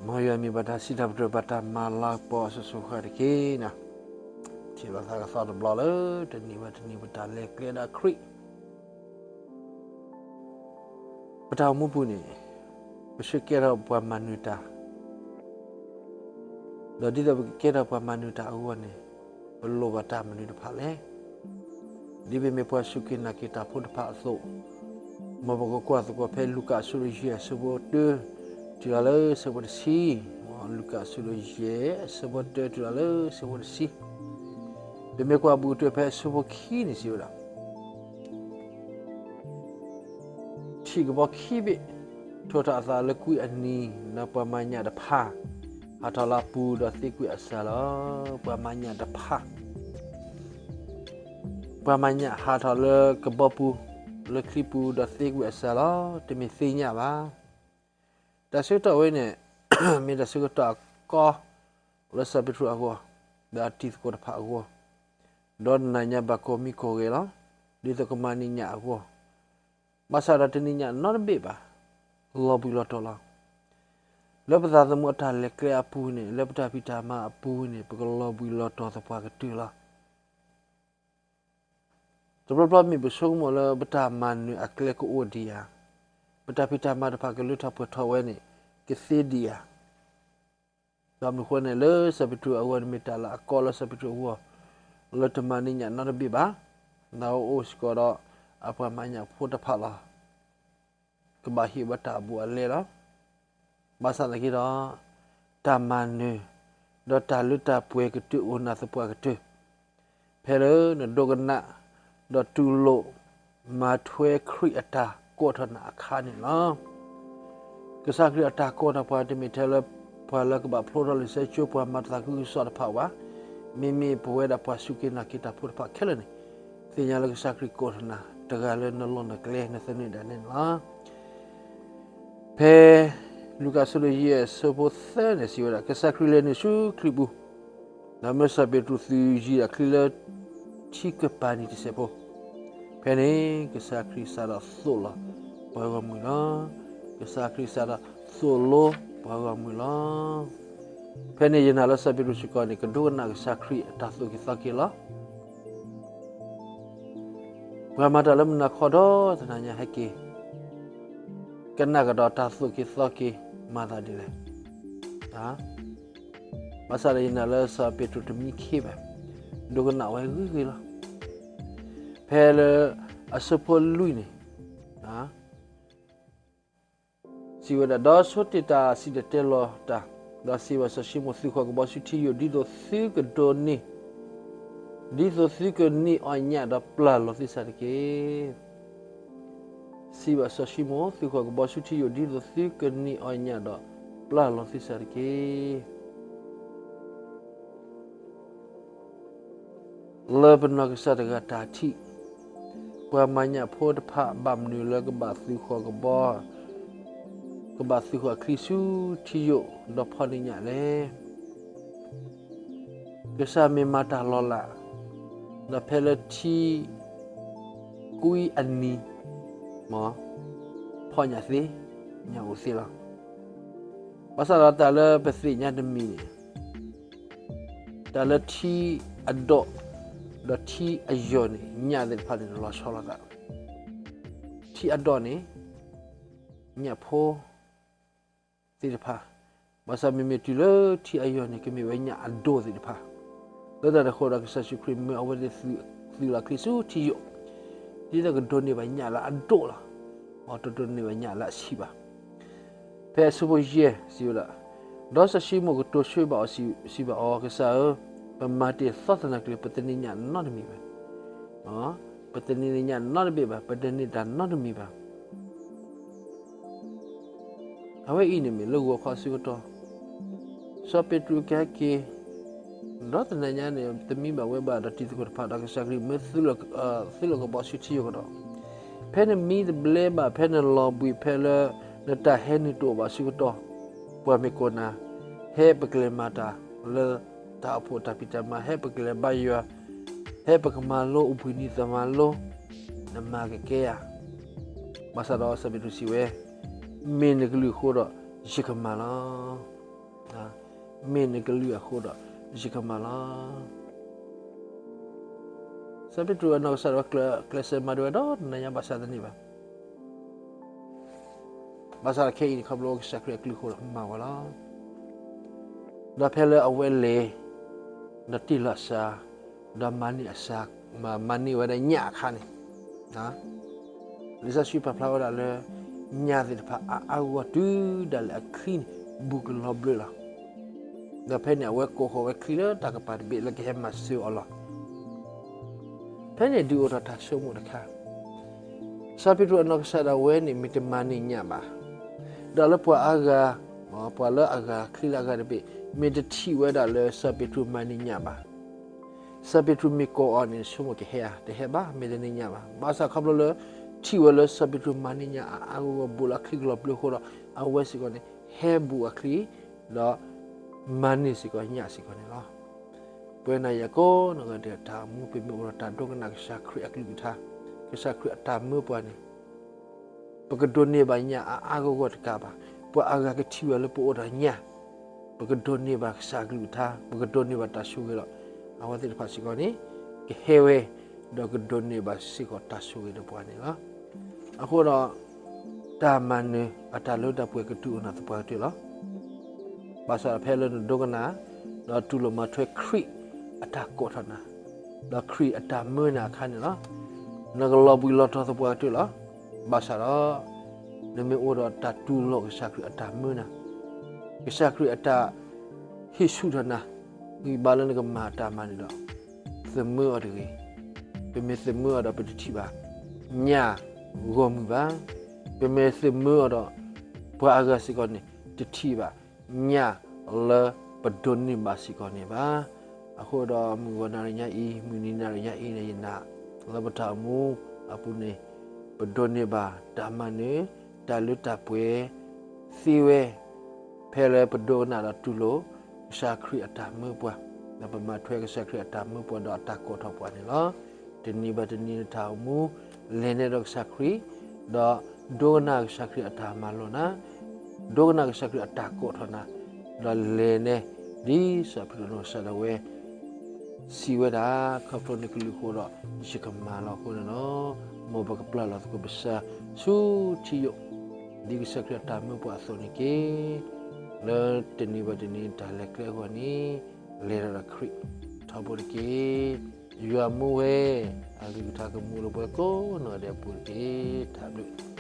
မ်ယွၤမ့ၢ်ဘၣ်တၢ်စံးတၢ်ပတြၢၤ ဘၣ်တၢ်မၤလၤကပီၤအစိၤစိၤဃၣ်ဃၣ်တက့ၢ်. ထံၣ်လိာ်သးကသီတဘျီလၢ တနံၤဘၣ်တနံၤ ပတၢ်လဲၤကျဲဒီးခရံာ် ပတၢ်အိၣ်မူပူၤန့ၣ် ပဆၢကဲထီၣ်ပှၤမၤနၢၤတၢ်, ဒီးဒ်သိးပကကဲထီၣ်ပှၤမၤနၢၤတၢ်အဂီၢ်န့ၣ် ပလိၣ်ဘၣ်တၢ်မနုၤတဖၣ်လဲၣ်. ဒ်ပမ့ၢ်ပှၤစူၢ်က့ၤနာ်က့ၤတၢ်ဖိတဖၣ်အသိး, မ်ပကကွၢ်သကိးဖဲလူၤကၣ်အဆၢဒိၣ်ယဲၢ်အဆၢဖိတၢ တုၤလီၤလၢဆၢဖိတဆံ, လူၤကၣ်အဆၢဒိၣ်ယဲၢ်အဆၢဖိတၢတုၤလီၤလၢဆၢဖိတဆံ, ပမ့ၢ်ကွၢ်ဘူးကတၢၢ်ဖဲအဆၢဖိခံန့ၣ်စံးဝဲဒၣ် ထံၣ်ကဘီခံဘ့ၣ် ထိၣ်ထီၣ်အသးလၢကွံအနံၤ, ဒီးပှၤမၤညၣ်တဖၣ် ဟးထီၣ်လၢအပူၤဒီးသ့ကွံာ်အစၢ်လီၤ. ပှၤမၤညၣ်တဖၣ်, ပှၤမၤညၣ်ဟးထီၣ်လၢကဘီပူၤ, လၢချံပူၤဒီးသ့ကွံာ်အစၢ်လီၤ. တမ့ၢ်သ့ၣ်ညၣ်ဘၣ်. တၢ်ဆၢကတီၢ်ဝဲန့ၣ် မ့ၢ်တၢ်ဆၢကတီၢ်အကီ လၢစီၤပ့းတရူးအဂီၢ်, ဒီးအတံၤသကိးတဖၣ်အဂီၢ်, ဒီးနၤညါဘၣ်ကိးမံၤကိးဂၤလီၤ. ဒ်သိးကမၤန့ၢ်ညၣ်အဂီၢ်, ဘၣ်ဆၣ်ဒီးတန့ၢ်ညၣ်နီတဘ့ၣ်ဘၣ်, လီၤဘှံးလီၤတီၤလီၤ. လၢပသးသမူအတၢ်လဲၤကျဲအပူၤန့ၣ်, လၢပတၢ်ဖံးတၢ်မၤအပူၤန့ၣ်, ပကလီၤဘှံးလီၤတီၤသပှၢ်ကတၢၢ်လီၤ. တဘျီဘျီမ့ၢ်ပဆိကမိၣ်လၢပတၢ်မၤနၢၤအကျဲကအိၣ်ဒံးဧါ, ပတၢ်ဖံးတၢ်မၤတဖၣ်ကလၢထီၣ်ပှဲၤထီၣ်ဝဲန့ၣ် ကသ့ဒံးဧါ. ဘၣ်မနုၤအဃိန့ၣ် လၢစီၤပ့းတရူးအဂီၢ်န့ၣ် မ့ၢ်တၢ်လၢအကီလၢစီၤပ့းတရူးအဂီၢ်, လၢတမၤန့ၢ်ညၣ်နီတဘ့ၣ်ဘၣ်, ဒီးအိၣ်စ့ၢ်ကီးဒီးအပှၤမၤညၣ်ဖိတဖၣ်လီၤ. ကဘၣ်ဟ့ၣ်ဝဲတၢ်အဘူးအလဲလီၤ. ဘၣ်ဆၣ်သနာ်က့ဒီး, တၢ်မၤနၢၤ, ဒီးတၢ်လၢတၢ်ပှဲၤကတၢၢ်အိၣ်နၤသပှၢ်ကတၢၢ်, ဖဲလၢနဒိကနၣ်, ဒီးတူၢ်လိာ်, မၤထွဲခရံာ်အတၢ်ကိးထီၣ်နၤအခါန့ၣ်လီၤ. ကစၢ်ခရံာ်အတၢ်ကိးထီၣ်ပှၤတမ့ၢ်ထဲလၢ ပှၤလၢကဘၣ်ဖျိထီၣ်လံာ်စီဆှံကၠိ ပှၤမၤတၢ်သးခုကစီၣ်တဖၣ်ဘၣ်. မ့မ့ၢ်ပဝဲဒၣ်ပှၤစူၢ်က့ၤနာ်က့ၤတၢ်ဖိတဖၣ်ခဲလၢာ်န့ၣ်, သ့ၣ်ညါလၢကစၢ်ခရံာ်ကိးထီၣ်နၤ တဂၤလၢနလီၢ်နကျဲ နသန့ၤဒၣ်နဲန့ၣ်လီၤ. ဖဲလူၤကၣ်အဆၢဒိၣ်ယဲၢ်အဆၢဖိသၢန့ၣ်စံးဝဲဒၣ်, ကစၢ်ခရံာ်လဲၤနုာ်ဆူချံပူၤ, ဒီးမၢစီၤပ့းတရူးသုးယံၤဒီးချံလၢထံကပၤနံၤတစဲးဖိ, ဖဲန့ၣ်ကစၢ်ခရံာ်စးထီၣ်သိၣ်လီၤပှၤဂီၢ်မုၢ်လီၤ. ကစၢ်ခရံာ်စးထီၣ်သိၣ်လိပှၤဂီၢ်မုၢ်လီၤ. ဖဲန့ၣ်ယနာ်လၢစီၤပ့းတရူးစ့ၢ်ကီးန့ၣ် ကဒိကနၣ်ကစၢ်ခရံာ်အတၢ်သိၣ်က့ၤသီက့ၤလီၤ. ပှၤမၤတၢ်လၢမုၢ်နၤခီဒီတနၤညါဟဲက့ၤ ကနၣ်ကဒီးတၢ်သိၣ်က့ၤသီက့ၤမၤသးဒ်လဲၣ်. ဘၣ်ဆၣ်ဒီးယနာ်လၢစီၤပ့းတရူးတမံခ့ဘၣ်, ဒိကနၣ်ဝဲဂ့ၤဂ့ၤလီၤ. ဖဲလၢအဆၢဖိလွံၢ်န့ၣ် စံးဝဲဒၣ်, ဒီးဆိတ့ၢ်တၢ်စံၣ်တဲၤတဲလီၤတၢ်, ဒီးစံးဘၣ်စီၤၡံမိၣ်, သုးဃီၤကဘီဆူထံယိာ် ဒ်သိးသုကဒိးန့ၢ်, ဒ်သိးသုကန့ၢ်အီၣ်ညၣ်ဒီးပျၢ်လီၤသုဆၣ်တက့ၢ်. စံးဘၣ်စီၤၡံမိၣ်, သုးဃီၤကဘီဆူထံယိာ် ဒ်သိးသုကန့ၢ်အီၣ်ညၣ်ဒီးပျၢ်လီၤသုဆၣ်တက့ၢ်. လၢပနီၢ်ကစၢ်တဂၤတၢ်ထံၣ်, ပှၤမၤညၣ်ဖိတဖၣ်ဘၣ်မနုၤလၢကဘၣ်သုးဃီၤကဘီ, ကဘၣ်သုးဃီၤအချံဆူထံယိာ်ဒီးဖီၣ်န့ၢ်ညၣ်လဲၣ်. ကစၢ်မ့ၢ်မၤတၢ်လီၤလး, ဒီးဖဲလၢထံကွံအနံၤ, မ်ဖီၣ်ညၣ်သ့, ညၣ်အိၣ်သ့လီၤ. ဘၣ်ဆၣ်ဒီးတၢ်လၢပသ့ၣ်ညါတမံၤန့ၣ်, တၢ်လၢထံအဒိၣ်, ဒီးထံအယိာ်န့ၣ် ညၣ်သ့ၣ်တဖၣ်န့ၣ်လီၤဆီလိာ်သး. ထံအဒိၣ်န့ၣ် ညၣ်ဖိသ့ၣ်တဖၣ်, ဘၣ်ဆၣ်မ့မ့ၢ်တုၤလၢထံအယိာ်န့ၣ် ကမ့ၢ်ဝဲညၣ်အဒိၣ်သ့ၣ်တဖၣ်, လၢတၢ်န့ၣ်အဃိဒီး ကစၢ်ယ့ၣ်ၡူးခရံာ်မၢအဝဲသ့ၣ်သုးလီၤချံဆူထံယိာ်, ဒ်သိးကဒိးန့ၢ်ဘၣ်ညၣ်လၢအဒိၣ်လီၤ. အတဒိးန့ၢ်ဘၣ်ညၣ်လၢအဆံးဘၣ်. ဖဲအဆၢဖိယဲၢ်စံးဝဲဒၣ်, ဒီးစီၤၡံမိၣ်ကတိၤဆၢဘၣ်အီၤစံးဘၣ်အီၤ, ကစၢ်ဧၢ, ပမၤတ့ၢ်သီသနာ်က့ ပတန့ၢ်ညၣ်နီတမံၤဘၣ်. ပတန့ၢ်ညၣ်နီတဘ့ၣ်ဘၣ်, ပတန့ၢ်တၢ်နီတမံၤဘၣ်. အဝဲအံၤန့ၣ်မ့ၢ်လၢဂီၤခီအဆၢကတီၢ်, စီၤပ့းတရူးကဟဲက့ၤ, ဒီးတနၤညါန့ၣ် တမံဘၣ်ဝဲဘၣ်ဒီးတံၤသကိးတဖၣ်ဒီးကစၢ်ခရံာ်မၢသုးလီၢ်ကဘီဆူထံယိာ်ကဒီး, ဖဲနမံတဘျဲဘၣ်, ဖဲနလီၤဘှံး, ဖဲလၢနတၢ်ဟဲနုာ်တအိၣ်ဘၣ်အဆၢကတီၢ်, ပှၤမ့ၢ်ကိးနၤ, ဟဲပကလဲၤမၤတၢ်လၢတၢ်အိၣ်ဖှိၣ်တၢ်ဖံးတၢ်မၤ, ဟဲပကလဲၤဘါယွၤ, ဟဲပကမၤလိအိၣ်ဘှံးနံၤသမၤလိ, နမၤကကဲဧါ. ဘၣ်ဆၣ်ဒီးစီၤပ့းတရူးစံးဝဲ, မ့ၢ်နကလုၢ်အဃိဒီး ယကမၤလီၤ. မ့ၢ်နကလုၢ်အဃိဒီး ယကမၤလီၤ. စီၤပ့းတရူးအနီၢ်ကစၢ်ဒၣ်ဝဲကျဲးစၢးမၤဒၣ်ဝဲဒီးနၤညါဘၣ်ဆၣ်တန့ၢ်ဘၣ်. ဘၣ်ဆၣ်ဒီးခဲအံၤန့ၣ် ခီဖျိကစၢ်ခရံာ်အကလုၢ်အဃိဒီးမၤဝဲလီၤ. ဒီးဖဲလၢအဝဲလဲၤ ဒီးတ့ၢ်လီၤအစၢ ဒီးမၤန့ၢ်အစၢ မၤန့ၢ်ဝဲဒၣ်ညၣ်အခါန့ၣ် လံာ်စီဆှံပာ်ဖျါဝဲဒၣ်လၢ ညၣ်သ့ၣ်တဖၣ်အါအါဂီၢ်ဂီၢ်တုၤဒၣ်လဲာ်အချံန့ၣ် ဘူးကလီၤဘျၢလီၤ. ဒီးဖဲန့ၣ်အဝဲကိးဃီၤဝဲချံလၢတၢ်ကပၤတဘ့ၣ်လၢကဟဲမၤစၢၤအီၤလီၤ. ဖဲန့ၣ်ဒုးအိၣ်ထီၣ်တၢ်ဆိကမိၣ်တခါ, စီၤပ့းတရူးအနီၢ်ကစၢ်ဒၣ်ဝဲန့ၣ် မ့ၢ်တမၤန့ၢ်ညၣ်ဘၣ်, ဒီးလၢပှၤအါဂၤ, ပှၤလၢအဂၤချံလၢအဂၤတဘ့ၣ် မ့ၢ်တထံၣ်ဝဲဒၣ်လၢစီၤပ့းတရူးမၤန့ၢ်ညၣ်ဘၣ်, စီၤပ့းတရူးမ့ၢ်ကိးအီၤန့ၣ် ဆိကမိၣ်ကဟဲဧါ, တဟဲဘၣ်, မ့ၢ်တန့ၢ်ညၣ်ဘၣ်. ဘၣ်ဆၣ်ခီဖျိလၢ ထံၣ်ဝဲလၢစီၤပ့းတရူးမၤန့ၢ်ညၣ်အါအါဂီၢ်ဂီၢ် ဘူးလီၤချံကလီၤဘျၢအဃိဒီး အဝဲစ့ၢ်ကီးန့ၣ် ဟဲဘူးအချံ, ဒီးမၤန့ၢ်စ့ၢ်ကီးညၣ်စ့ၢ်ကီးန့ၣ်လီၤ. ပဝဲနၤယၤကိးနီၢ်ဂၤဒဲးတၢ်အိၣ်မူ ပမ့ၢ်အိၣ်ဒီးတၢ်ဒိကနၣ်ကစၢ်ခရံာ်အကလုၢ်ကထါ, ကစၢ်ခရံာ်အတၢ်မၢပှၤန့ၣ် ပကဒိးန့ၢ်ဘၣ်ညၣ်အါအါဂီၢ်ဂီၢ်တကးဘၣ်, ပှၤအဂၤကထံၣ်ဝဲလၢပအိၣ်ဒီးညၣ်, ပကဒိးန့ၢ်ဘၣ်ကစၢ်အကလုၢ်ကထါ, ပကဒိးန့ၢ်ဘၣ်တၢ်ဆိၣ်ဂ့ၤဒီး အဝဲသ့ၣ်တဖၣ်စ့ၢ်ကီးန့ၣ် ကဟဲဝဲ, ဒီးကဒိးန့ၢ်ဘၣ်စ့ၢ်ကီးတၢ်ဆိၣ်ဂ့ၤဒီးပှၤန့ၣ်လီၤ. အဃိဒီး တၢ်မၤနၢၤအတၢ်လၢတၢ်ပှဲၤကတုၤအိၣ်နၤသပှၢ်ကတၢၢ်လီၤ. ဘၣ်ဆၣ်ဒီးဖဲလၢနဒိကနၣ်, ဒီးတူၢ်လိာ်မၤထွဲခရံာ်အတၢ်ကိးထီၣ်နၤ, ဒီးခရံာ်အတၢ်မၢနၤအခါန့ၣ်လီၤ. နကလီၤဘှံးလီၤတီၤသပှၢ်ကတၢၢ်လီၤ. ဘၣ်ဆၣ်ဒီး နမ့ၢ်အိၣ်ဒီးတၢ်တူၢ်လိာ်ကစၢ်ခရံာ်အတၢ်မၢနၤ, ကစၢ်ခရံာ်အတၢ်ဟ့ၣ်ဆူၣ်ထီၣ်နၤ, ဂံၢ်ဘါလၢနကမၤတၢ်မၤန့ၣ်ဒီး သမၢအီၤတဂ့ၤ. ပမ့ၢ်သမၢအီၤဒီးပတထံၣ်ဘၣ် ညၣ်ဂီၢ်မုၢ်ဘၣ်. ပမ့ၢ်သမၢအီၤဒီး ပှၤအဂၤစ့ၢ်ကီးန့ၣ် တထံၣ်ဘၣ် ညၣ်လၢပဒိးန့ၢ်ဘၣ်စ့ၢ်ကီးန့ၣ်ဘၣ်. အဃိဒီးမုၢ်ဂီၤနၣ်ရံၣ်ညါအံၤ မုၢ်နံၤနၣ်ရံၣ်ညါအံၤန့ၣ် ယနာ်လၢပတၢ်အိၣ်မူအပူၤန့ၣ် ပဒိးန့ၢ်ဘၣ်တၢ်မၤနၢၤ တၢ်လၢတၢ်ပှဲၤသ့ဝဲ ဖဲလၢပဒိကနၣ်ဒီးတူၢ်လိာ် ကစၢ်ခရံာ်အတၢ်မၢပှၤ, ဒီးပမၤထွဲကစၢ်ခရံာ်အတၢ်မၢပှၤဒီးအတၢ်ကိးထီၣ်ပှၤန့ၣ်လီၤ. တနံၤဘၣ်တနံၤနတၢ်အိၣ်မူ လဲၤနဲဒီးကစၢ်ခရံာ်, ဒီးဒိကနၣ်ကစၢ်ခရံာ်အတၢ်မၤလိာ်နၤ, ဒိကနၣ်ကစၢ်ခရံာ်အတၢ်ကိးထီၣ်နၤ, ဒီးလဲၤနဲ ဒ်စီၤပ့းတရူးနီၢ်ကစၢ်ဒၣ်ဝဲ စံးဝဲဒၣ် ခီဖျိနကလုၢ်အဃိဒီး ယကမၤလီၤအဃိန့ၣ်လီၤ. မ်ပကပျၢ်လီၤသကိးပသးဆူထံယိာ် ဒ်ကစၢ်ခရံာ်အတၢ်မၢပှၤအသိးန့ၣ်တက့ၢ်. လၢတနံၤဘၣ်တနံၤတၢ်လဲၤကျဲအဂီၢ်န့ၣ် လဲၤဒီးခရံာ်ထီဘိတက့ၢ်. ယွၤမူဝဲ အကလုၢ်ကထါကမူလၢပှၤကိးနီၢ်ဂၤဒဲးအပူၤတက့ၢ်. တၢ်ဘျုး